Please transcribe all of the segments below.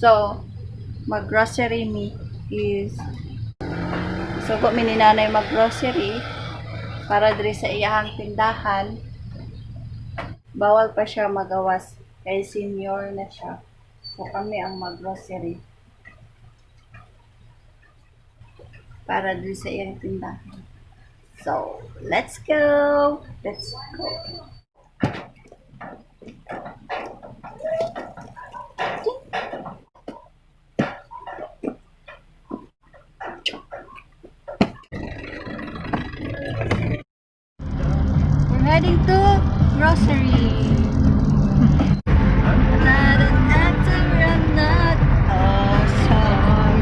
So, mag-grocery mi is sugo mi ni nanay mag-grocery para diri sa iyahang tindahan. Bawal pa siya magawas kay senior na siya. So kami ang mag-grocery para diri sa iyang tindahan. So, let's go. Let's go. We're heading to grocery. I'm not an actor, I'm not a star.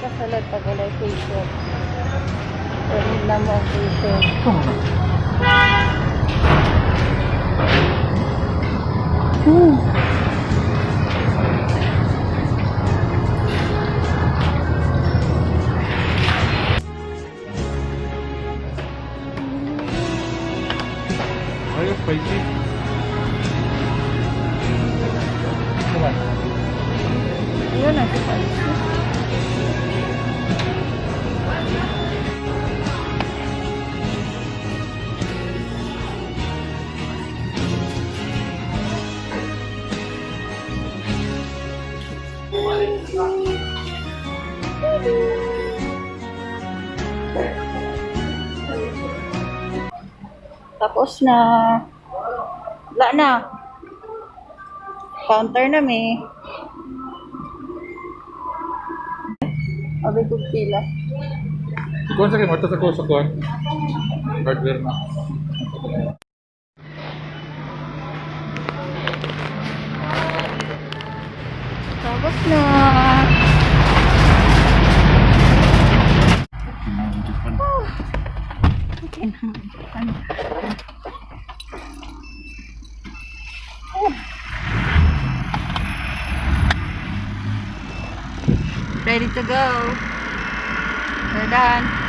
Kasalad pag walay facial. Or need na mo ang facial. Are you spicy? Come on. Ayun na, spicy. Tapos na. Wala na. Counter na mi. Abi ko pila. Ikaw sa kay mata sa ko sa kuan. Hardware na. Tapos na. Okay na. Oh. Ready to go. We're done.